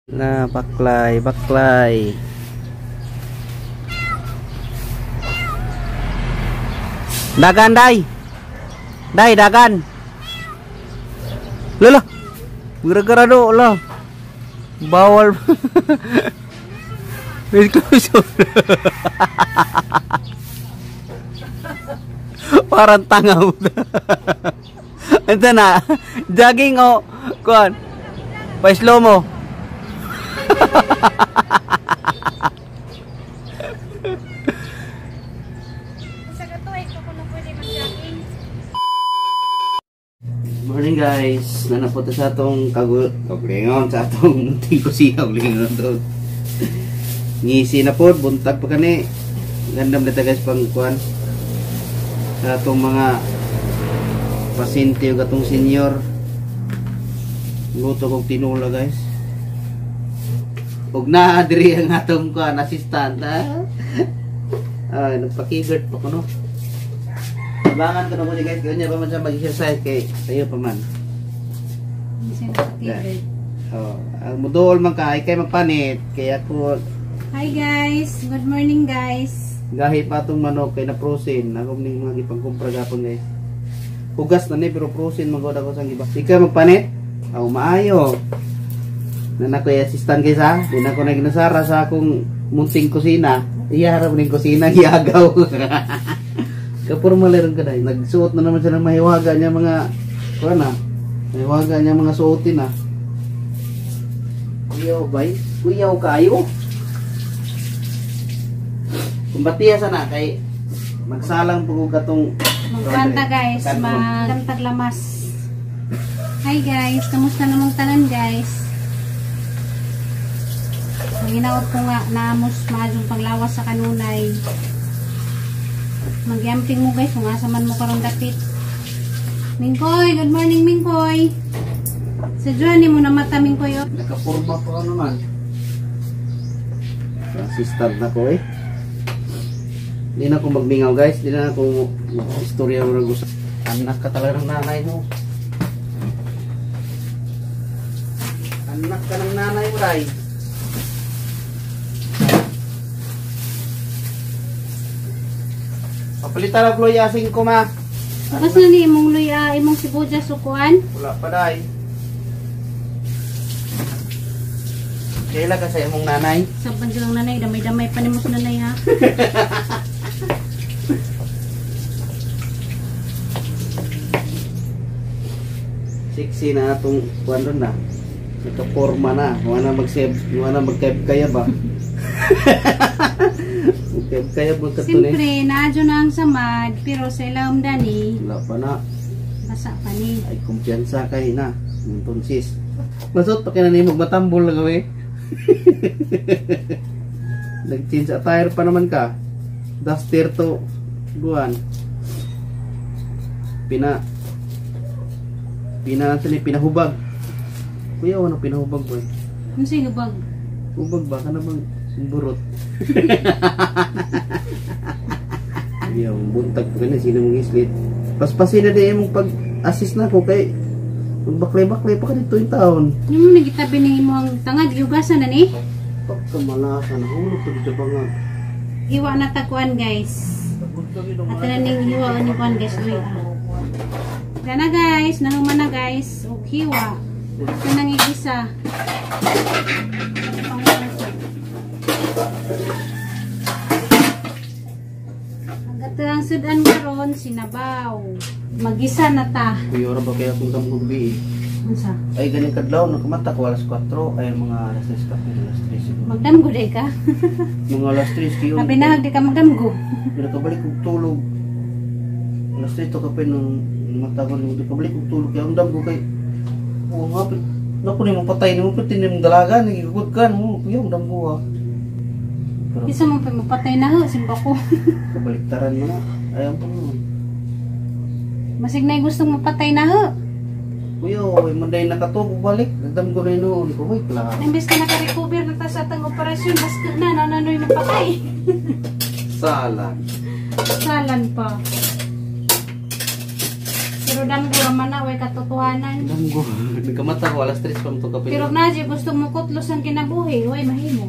Na baklay, baklay. Dagan day. Day dagan. Lolo. Gara-gara do lah. Bawal. Exclusion. Parang tanga mo. Ito na. Jogging o kuan. Pa-slow mo. Morning guys, nanapunta sa atong kaglingon sa atong munting kusina, kaglingon to. Ngisi na po, buntag pa kani. Gandam na ta guys pang kuan. Sa atong mga pasyente ug atong senior. Luto kog tinula guys. Ug naa diri ang atong kuan assistant ha. Ay, nagpakigert pa kuno. Abangan ko na muna guys, kaya pa man siya mag-exercise kay sayo pa man. Oh, ang muduol man ka, ay kay magpanit, kaya ako. Hi guys, good morning guys. Gahi pa atong manok kay na frozen, ako ning mga gipangkumpra gapon guys. Hugas na ni pero frozen man gud ako sang giba. Ikaw magpanit? Aw maayo. Nana ko assistant guys ha, di na ko nagnasara sa akong munting kusina. Iya ra ning kusina giagaw. Kapurmal rin ka dahil. Nagsuot na naman siya ng mahiwaga niya mga kuha na. Mahiwaga niya mga suotin na. Kuyaw bay? Kuyaw kayo? Kumbatiya sana kay magsalang po katong magkanta guys. Magkantaglamas. Hi guys, kamusta namang tanan guys? Maginaot ko nga naamos maadong panglawas sa kanunay. Magyamping mo guys kung asa man mo karong dapit. Mingkoy, good morning Mingkoy. Sa Johnny mo na mata Mingkoy oh. Nakapurma pa naman. Assistant na ko eh. Hindi na ako magmingaw guys, hindi na ako mag-istorya mo gusto. Anak ka talaga ng nanay mo. Anak ka ng nanay mo day. Papalitan ang luya 5 ma. Bukas na ni imong luya, imong sibuyas sukuan. Wala pa day. Kaila ka sa imong nanay? Sa pansilang nanay, damay-damay pa nimo sa nanay ha. Sexy na atong kuan ron na. Nakaporma na. Wala mag-save, wala mag-kaya ba? Okay, kaya siyempre, naadyo na ang samad, pero sa ilawom dani, wala pa na. Basa pa ni. Ay, kumpiyansa kay na. Entonces, masot pa kina nimo matambol lang kami. Nag-change attire pa naman ka. Duster to buwan. Pina natin pinahubag. Kuya, ano pinahubag boy? Ano sa'yo hubag? Hubag ba? Kana bang burot? Yung buntag ko na sino mong islit. Paspasin na din imong pag-assist na ko kay magbaklay-baklay pa ka dito yung taon. Yung mo nagitabi ni mo ang tangad, yugasan na ni? Pagkamalasan, nahulog ko dito ba nga? Hiwa na takuan guys. At na ning hiwa ni kuan guys. Wala na guys, nahuman na guys. O hiwa. Ito nang igisa. Ang sudan karon sinabaw. Magisa na ta. Kuya ora ba kaya akong damgo gabi eh. Unsa? Ay ganing kadlaw nakamata ko alas 4 ay mga alas 3 pa alas 3 siguro. Magdamgo day ka? Mga alas 3 kayo. Abi na di ka magdamgo. Nakabalik og tulog. Alas 3 to kapin nung mata ko nung nakabalik og tulog kay ang damgo kay oo nga naku nimo patay nimo pati nimong dalaga nagigud ka mo kuya ang damgo ah. Pero, isa mo pa mapatay na ho, simba ko. Kabaliktaran mo na. Ayaw pa mo. Masig na gustong mapatay na ho. Kuya, oy, manday nakatog, balik. Nagdam ko na noon. Uy, klaro. Imbes ka naka-recover na ta sa atang operasyon, basta na, nananoy mapatay. Salan. Salan pa. Pero damgo raman na way katotohanan. Damgo. Nagkamata ko alas 3 pa mo to kapil. Pero na gusto mo kutlos ang kinabuhi, way mahimo.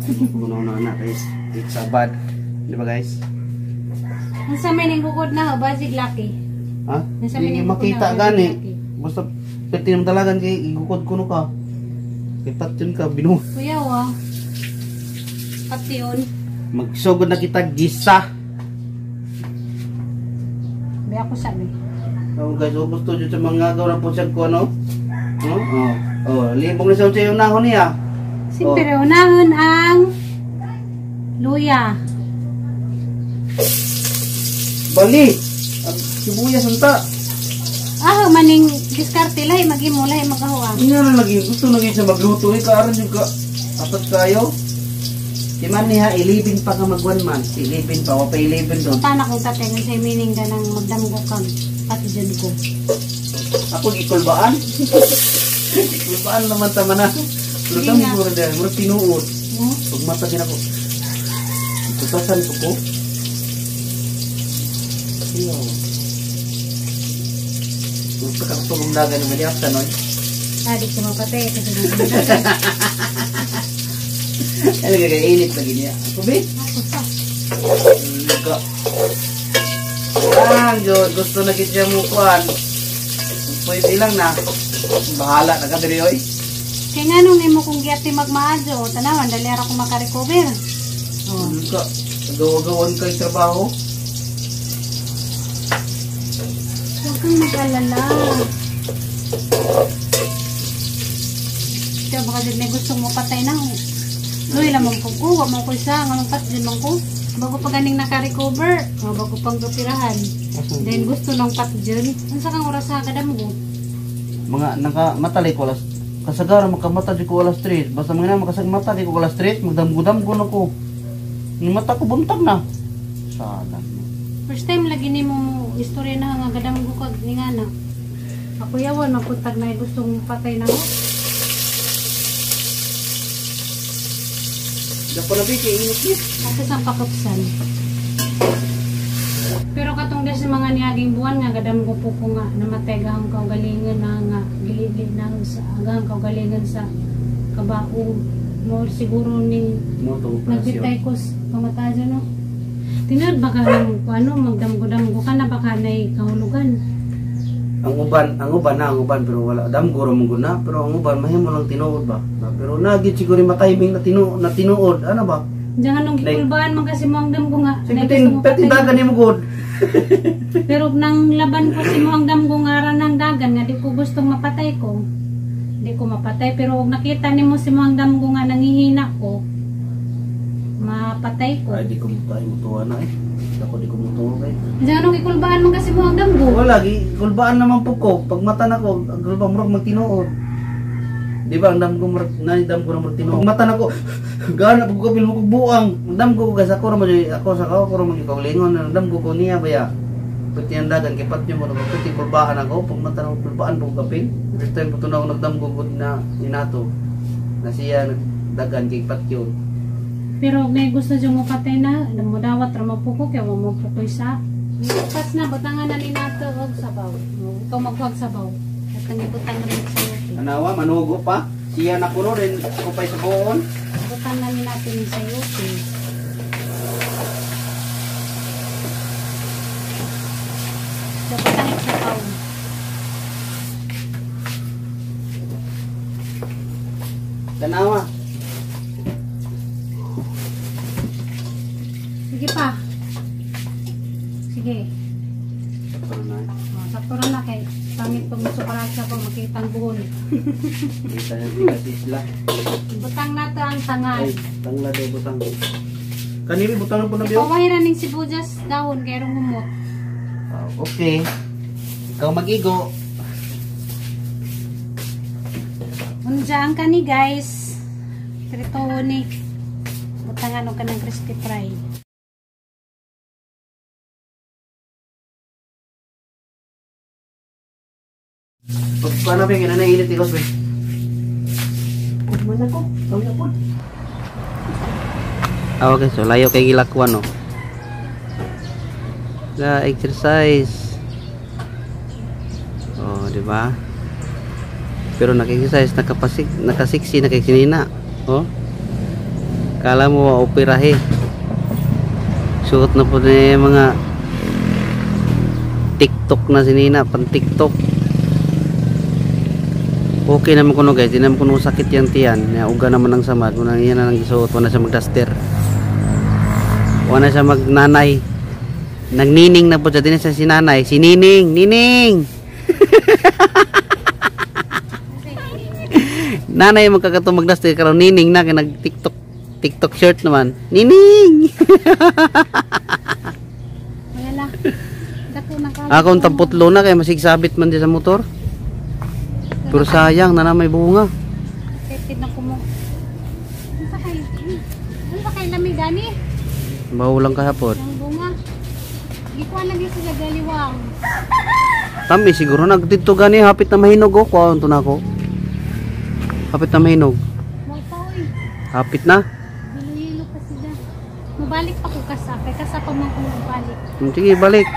Kuno na na guys. It's a bad. Di ba guys? Unsa may ning gukod na basig laki? Ha? Di makita gani. Basta pwede naman talagan kay igukod kuno ka. Kay patyon ka binu. Kuya wa. Patyon. Magsugod na kita gisa. Be ako sabi. Oh guys, ubos to jud sa mga gaw na po siya ko ano. Oh, oh. Oh, libong ni sa unsay unahon niya. Siyempre, unahon ang luya. Bali. Ang sibuyas unta. Ah, maning diskarte lahi maghimo lahi magahuwa. Nga na lagi gusto lagi siya magluto eh kaaron yung ka apat kayo. Si man niya 11 pa ka mag 1 month, 11 pa wa pa 11 doon. Tana ko tatay nga sa meaning ka nang magdamgo kang pati dyan ko. Ako gikulbaan. Gikulbaan naman tama na. Pero Hindi damo nga. ko rin dahil, murag tinuod. Hmm? Pag mata din ako. Tutasan ko ko. Iyo. Gusto ka tulong dagan naman di after noy. Ah, di ko mapatay kasi nagdamgo. Ay, nagkakainit lagi niya. Ako be? Ako sa. Luga. Ang Diyos, gusto na gid siya mo kuan. Pwede lang na. Bahala na ka diri oy. Kaya nga nung nimo kong giyati magmaadyo, tanawan, dali ara ko makarecover. Oh. Luga. Gawa-gawan kay trabaho. Huwag kang mag-alala. Kaya baka dyan may gustong mo patay na. Luy lamang po ko, wag mo ko isa, nga pat din man ko. Bago pa ganing naka-recover, o bago pang gapirahan. Then gusto ng pat dyan. Unsa kang oras sa kadam ko? Mga naka matali ko alas kasagara makamata di ko alas 3. Basta mga na makasag mata di ko alas 3, magdamgo-damgo na ko. Ni mata ko buntag na. Sana. First time lagi nimo mo istorya na nga gadamgo kag ni nga na. Ako yawan mapuntag na gustong patay na ko. Dapo na bi kay init ni. Kasi sa pakupsan. Pero katong des sa mga niaging buwan nga gadamgo po ko nga namatay gahang kaugalingon na nga gilili na sa agahang kaugalingon sa kabaong mo siguro ning Mo to nagbitay ko sa pamatajo no. Tinod baka nang ano magdamgo-damgo ka na baka nay kahulugan. Ang uban na ang uban pero wala damgo ra man gud na pero ang uban mahimo lang tinuod ba. Na, pero nagid siguro matiming na na tinuod ano ba? Diyan nung gikulbaan man kasi mo ang damgo nga. Sige tin pati dagan nimo gud. Pero nang laban ko si mo ang damgo nga ra ng dagan nga di ko gustong mapatay ko. Di ko mapatay pero og nakita nimo si mo ang damgo nga nangihina ko, mapatay ko. Ay di ko mutay mutuwa na eh. Ako di ko mutuwa kay. Diyan nung gikulbaan man kasi mo ang damgo. Wala gi kulbaan naman po ko. Pag mata nako, ang kulba murag magtinuod. Di ba ang damgo murag na damgo ra murag tinuod. Pag mata nako, gana pag kapil mo kog buang. Ang damgo ko guys ako ra man ako sa ako ra man kaulingon ang damgo ko niya baya. Pati ang dagan kay patyo mo pati kulbaan ako pag mata nako kulbaan pag kapil. First time po to na ako nagdamgo gud na ninato. Na siya nagdagan kay patyo. Pero may gusto dyan mo patay na, mudawat ra man po ko kay wa mo po ko isa. Pas na butangan na ni nato og sabaw. Ikaw maghuag sabaw. At ang ibutang na rin sa sayote. Anawa manugo pa. Siya na kuno rin ako pa'y sabuon. Butang na ni natin yung sayote. So, butang yung sabaw. Tanawa. Sige pa. Sige. Sakto na. Oh, sakto na kay pangit pag musukarasa pag makita ang buhon. Kita na tiga sisla. Butang na to ang tangad. Ay, tangla daw butang. Kanini butang na po na biyo. Ipawahiran ning sibuyas dahon kay rong humot. Okay. Ikaw magigo. Unja ang kani guys. Prito ni. Butangan og kanang crispy fry. Pagpana pa yung inanainit ni Cosme. Pagman ako. Kami po. Okay, so layo kay gilakwan no. Na exercise. di ba? Pero nag-exercise, nakapasik, nakasiksi, nakikinina. Oh. Kala mo operahe. Suot na po na yung mga TikTok na sinina, pan TikTok. Okay naman kuno guys, di naman kuno sakit yung tiyan. Ya, uga naman ang samad, muna yan na lang gisuot, wala siya magduster. Wala siya magnanay. Nagnining na po siya, din siya si nanay, si Nining, Nining. Nanay magkakato magduster karon Nining na kay nag TikTok, TikTok shirt naman. Nining. Wala. Dako na ka. Akong tamputlo na kay masigsabit man di sa motor. Pero sayang na na may bunga. Excited na kumo. Ano kay? Ano pa kay lamig gani? Bawo lang kahapon. Ang bunga. Gikuan lagi sa galiwang. Tami siguro nagdito gani hapit na mahinog oh. Kuwaon to nako. Hapit na mahinog. Mo pa oy. Hapit na. Hilo-hilo pa sila. Mabalik pa ko kasa. Kay kasa pa man ko mabalik. Sige, balik.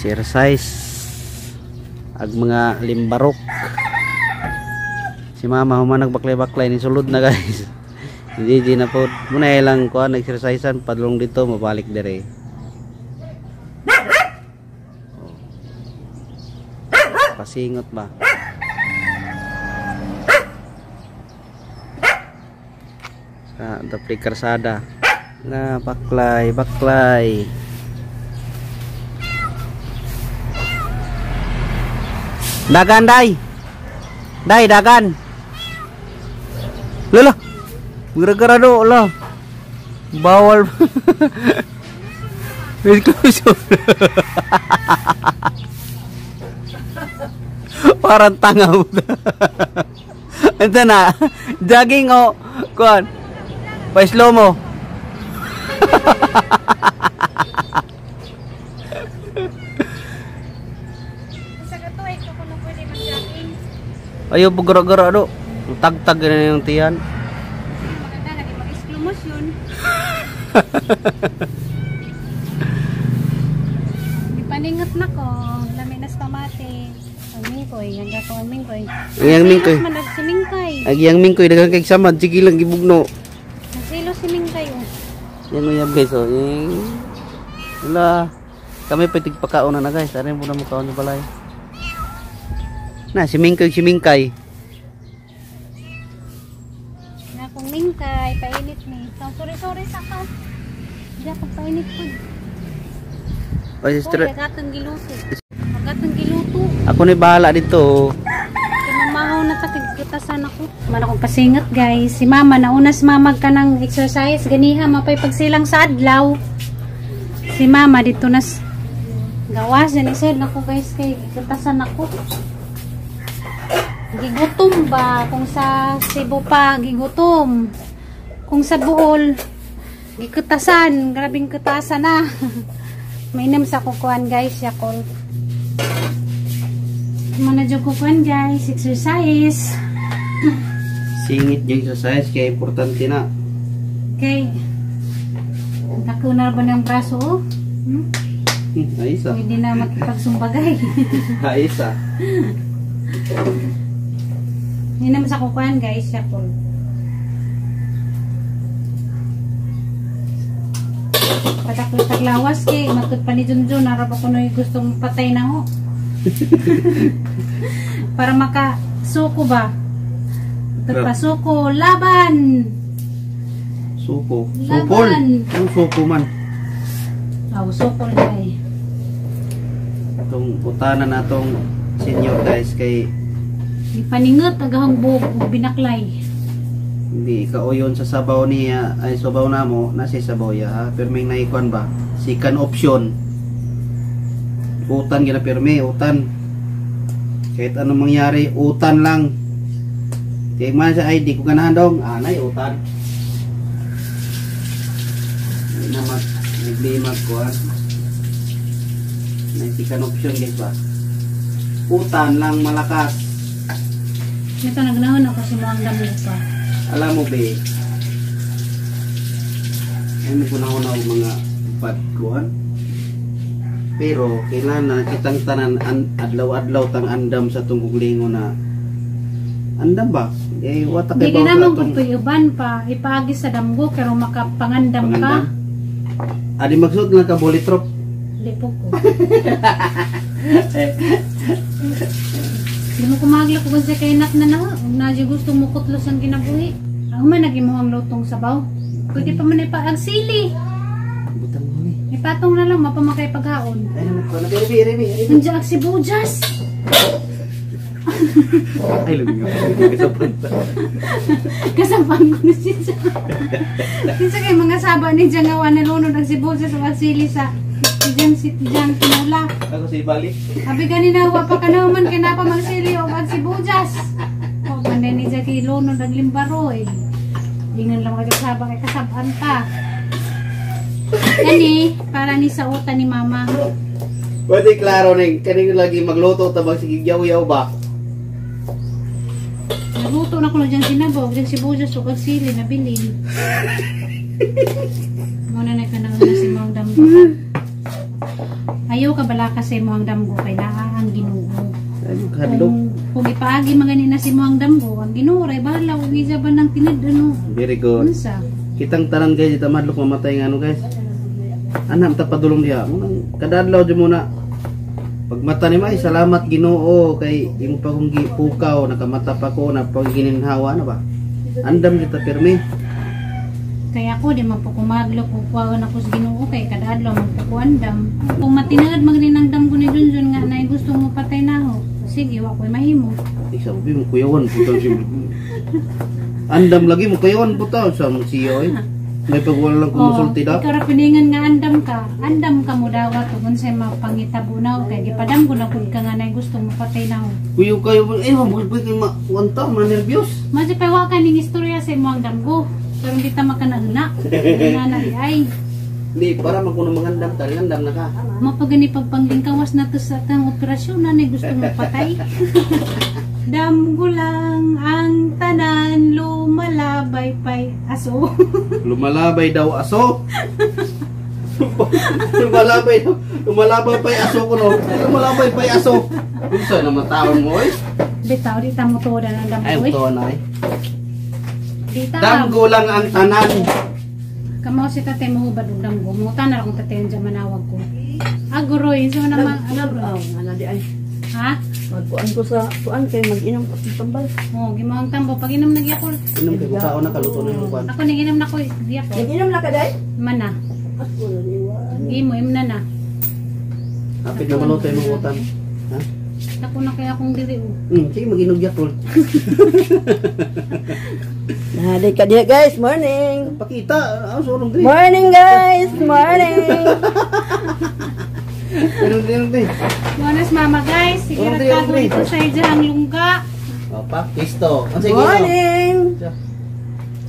Exercise ag mga limbarok. Si mama human nagbaklay-baklay ni sulod na guys. Hindi di na po muna ilang kuan exercisean padlong dito mabalik dire. Oh. Pasingot ba? Sa dapli karsada. Na baklay, baklay. Dagan day. Day dagan. Lolo. Gara-gara do lah. Bawal. Exclusive. Parang tanga mo. Ito na. Jogging o kuan. Pa-slow mo. Ayaw po gara-gara do. Tagtag na yung tiyan. Maganda lagi mag-slow motion. Ipaningot na ko. Lami na sa pamati. Ang mingkoy, hanggang ko ang mingkoy. Ang mingkoy. Man si mingkoy. Ang iyang mingkoy daghang kay samad sige lang gibugno. Nagsilo si mingkoy oh. Yan uyab guys oh. Yung wala. Kami pwede pagkaon na guys. Ano mo na mukaon sa balay. Na si mingkoy si mingkay. Na kung mingkay painit ni. So, sorry sorry sa ka. Di ako painit po. Oy sister. Magatong giluto. Magatong giluto. Ako ni bahala dito. Kay mamahaw na ta kagkitasan ako. Man akong pasingat guys. Si mama nauna si mama ka ng exercise ganiha mapay pagsilang sa adlaw. Si mama dito nas gawas yan ised nako guys kay gitasan ako. Gigutom ba kung sa Cebu pa gigutom. Kung sa Bohol gikutasan, grabing kutasan na. Mainam sa kukuan guys, Yakult. Muna jud kukuan guys, exercise. Singit yung exercise kaya importante na. Okay. Dako na ba ng braso oh? Hmm? Aysa. Pwede na makipagsumbagay. Aysa. Hindi naman sa kukuan guys, Yakult. Patak-taglawas kay matud pa ni Junjun narap ako noy gustong patay na ho. Para makasuko ba? Matud pa suko, laban. Suko. Sukol. Ang suko man. Aw, sukol kay. Itong utanan natong senior guys kay ipaningot agahong buhok binaklay. Hindi kauyon sa sabaw niya ay sabaw na mo nasa sabaw ya ha pirming naikuan ba second option utan gina pirmi utan kahit anong mangyari utan lang kay man sa ID ko ganahan dong anay utan hindi na mag naglimag ko ha na second option guys ba utan lang malakas. Ito nagnahon ako sa mga damo pa. Alam mo be, ay mo kunahon na mga bad kuan. Pero kailangan na kitang tanan adlaw-adlaw tang andam sa tong guglingon na andam ba? Eh wata Di kay ka ba sa naman atong kung tuyuban pa, ipaagi sa damgo pero makapangandam ka. pangandam? Adi magsuot lang ka bulitrop. Di po ko. Di mo kumagla kung sa kay nak na na. Kung na gusto mo kutlos ang kinabuhi. Ang man nagimo ang lutong sabaw. Pwede pa man ipa ang sili. Butang mo ni. Ipatong na lang mapamakay paghaon. Ay naman ko na rebi rebi rebi. Nandiyan ang sibuyas. Ay lugi nga sa punta. Kasampang ko na siya. Kinsa kay mga saba ni Diyan nga wala lunod ang sibuyas o ang sili sa Diyan si Diyan tinula. Ako si Bali. Abi ganina wa pa ka naman kay napa magsili o ang sibuyas. O manay ni Diyan kay lunod ang limbaro eh. Ingon lang kayo saba kay kasaban ta. Kani para ni sa uta ni mama. Pwede klaro ning kaning lagi magluto ta bag sige yaw-yaw ba? Nagluto na ko na dyan sinabog, dyan sibuyas o ang sili na bilin. Muna na ka na si Mang Damgo. Ayaw ka bala kasi mo ang damgo kay naa ang Ginoo. Ay kadlok. Kung ipaagi magani na si mo ang damgo, ang Ginoo ray bahala kung isa ba ng tinad ano. Very good. Unsa? Kitang tanan guys, ita madlok mamatay nga ano guys. Anak ta padulong diha. Munang kadadlaw jud muna. Pagmata ni May, salamat Ginoo kay imo pa kong gipukaw, nakamata pa ko na pag gininhawa na ba. Andam kita pirmi. Kaya ako di man po kumaglo kung kuwaon ako sa Ginoo kay kada adlaw man po ko andam. Kung matinad magani ng damgo ni Junjun nga na gusto mo patay na ho. Sige, wa ko'y mahimo. Isa mo mo kuyawan putaw si Andam lagi mo kuyawan putaw sa mo siya oy. May pagwala lang kumusulti da. Oh, ikaw ra piningan nga andam ka. Andam ka mo dawat ug unsay mapangitabo na kay gipadamgo na pud ka nga nay gusto mo patay na ho. Kuyo kayo eh mo kay ma wanta ma nervyos. Madyo pa wa ka ning istorya sa imo ang damgo. Pero hindi ta makanahuna. Na na ay. Hindi para magkuno mangandam ta, ngandam na ka. Mapagani pagpanglingkawas na to sa tang operasyon na nay gusto mo patay. Damgo lang ang tanan lumalabay pay aso. Lumalabay daw aso. Lumalabay daw. Lumalabay pa'y aso ko no. Lumalabay pa'y aso. Unsa naman taon mo oy? Bitaw di ta mo tuoda ng damgo. Ay, Oy. to na ay. Di ta. Damgo lang ang tanan. Kamo si tate mo hubad og damgo. Mo tanan akong tate ang manawag ko. Aguroy, so naman aguroy. Oh, ana di ay. Ha? Magkuan ko sa kuan kay mag-inom ko sa tambal. Oh, gimawang tambo pag inom nag Yakult. Inom kay bukaon na kaluto na yung kwan. Ako ning inom na ko Yakult. Nag-inom na ka day? Mana. Ako na iwan. Imo imna na. Hapit na maluto yung mga utan. Ha? Ako na kaya akong diri oh. Sige mag-inog Yakult. Nahaday ka diha guys, morning. Pakita, ah, sorong diri. Morning guys, morning. Inom diri, inom diri. Buenas mama guys. Sige Orong ra diri, orong tago diri. dito sa ija ang lungga. O, pa, pisto. Ang sige. Morning.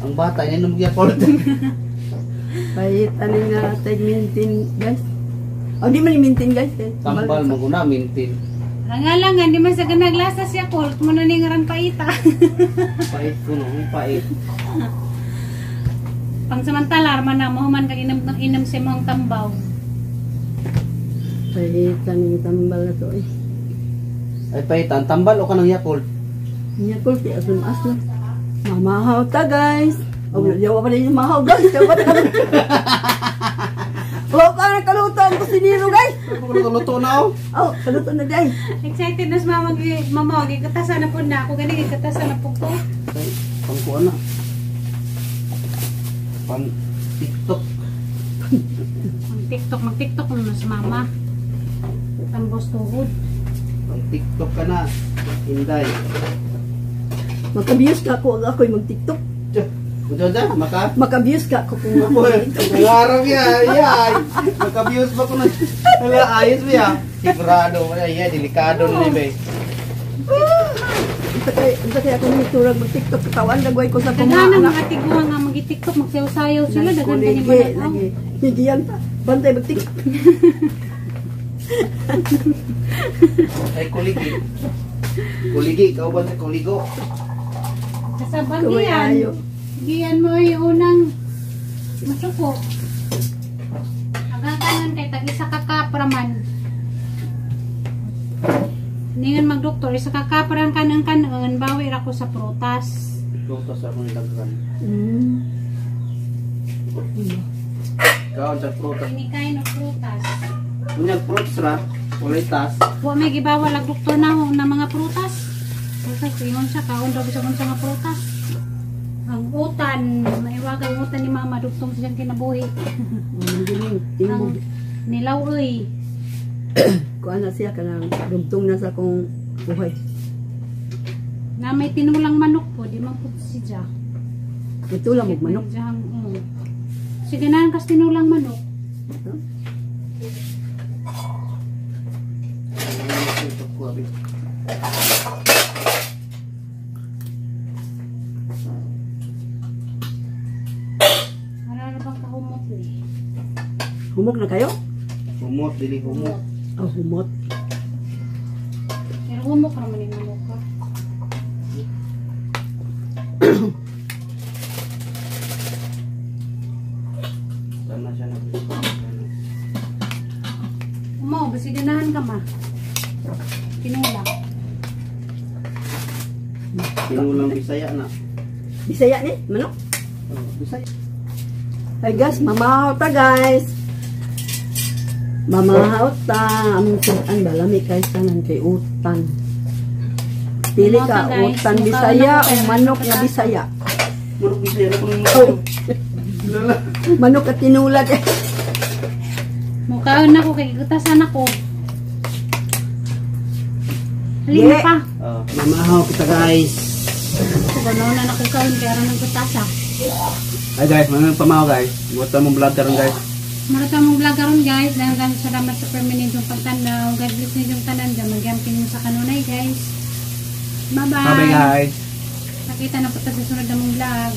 Ang bata ininom Yakult. Pahit ani nga tag mintin guys. Oh, di man mintin guys. Eh. Tambal maguna mintin. Ang alangan di man sa ganaglasa si Yakult mo na ning ran paita. Pait ko no, may pait. Pangsamantala man na mo man kag inom inom sa imong tambaw. Pahit ani tambal na to eh. Ay paitan, tambal o kanang Yakult? Yakult di asun asla. Mamahaw ta guys. Oh, yawa pa rin yung mahaw guys. Yawa pa rin. Wala pa na kaluto ang kusinero guys. Luto na oh. Oh, kaluto na guys. Excited na si mama gi mama gi katasa na pud na ako gani gi katasa na pud ko. Ay, pangkuan na. Pang TikTok. Mag TikTok, mag TikTok na si mama. Tambos tuhod. Pang TikTok ka na. Inday. Maka-views ka ako ako'y mag-TikTok. Ujo dyan, maka? Maka-views ka ako kung ako mag-TikTok. Nangarap ya, ya. Maka-views ba ko na? Hala, ayos ba ya? Sigurado, wala ya, delikado na ni be. Unsa kay ako ni turag mag-TikTok katawan dagway ko sa akong mga Daghan ang anak. mga tiguang nga magi-TikTok, magsayaw-sayaw sila daghan kani Lagi, mananaw. lagi. Higiyan ta. Bantay mag-TikTok. Ay, kuligi. Kuligi, ikaw ba sa kuligo? Kasabang Kumay giyan. ayo. Giyan mo yung unang masuko. Hanggang kanon kay tag isa ka kapra man. Ningon magdoktor, isa ka kapra ang kanang kanon, bawi ra ko sa prutas. Prutas ako nilagkan. Kaon sa prutas. Inikain og prutas. Unyag prutas ra, walay tas. Wa may gibawal ang doktor na ho na mga prutas. Prutas, ingon siya, kaon daw bisag unsa nga prutas. Ang utan, maiwag ang utan ni mama dugtong siyang kinabuhi. Ang gining Ang timbog. nilaw oy. Kuan na siya kanang dugtong na sa akong buhay. Na may tinulang manok po, di man po si Ja. Ito lang og manok. Diyang, Sige na, kas tinulang manok. Huh? Ano na bang kahumot ni? Humok na kayo? Humot, dili humot. Oh, humot. Pero humok raman yung manok ka. Sana siya na. Umaw, basi ganahan ka ma. Tinula. Tinulang Bisaya na. Bisaya ni, manok. Oh, Bisaya. Hi guys, mamahaw ta guys. Mamahaw ta. Among sudan balami kay sanan kay utan. Pili ka Mamahaw ta, guys. utan Mukha Bisaya na o ko kayo. manok nga Bisaya. Manok Bisaya na kung Oh. Manok at tinulag. Mukhaon na ko kay gutasan ako. Halina Yeah. pa. Oh, mamahaw kita guys. Ganoon na ako kaon kay aron ng gutasa. Hi guys, mga pamahaw guys. Buta mong vlog karon guys. Marata mong vlog karon guys. Dahil daghang salamat sa permanent yung pagtanaw. God bless ninyong tanan. Magyamping mo sa kanunay guys. Bye-bye. Bye bye guys. Nakita na po tayo sa sunod na mong vlog.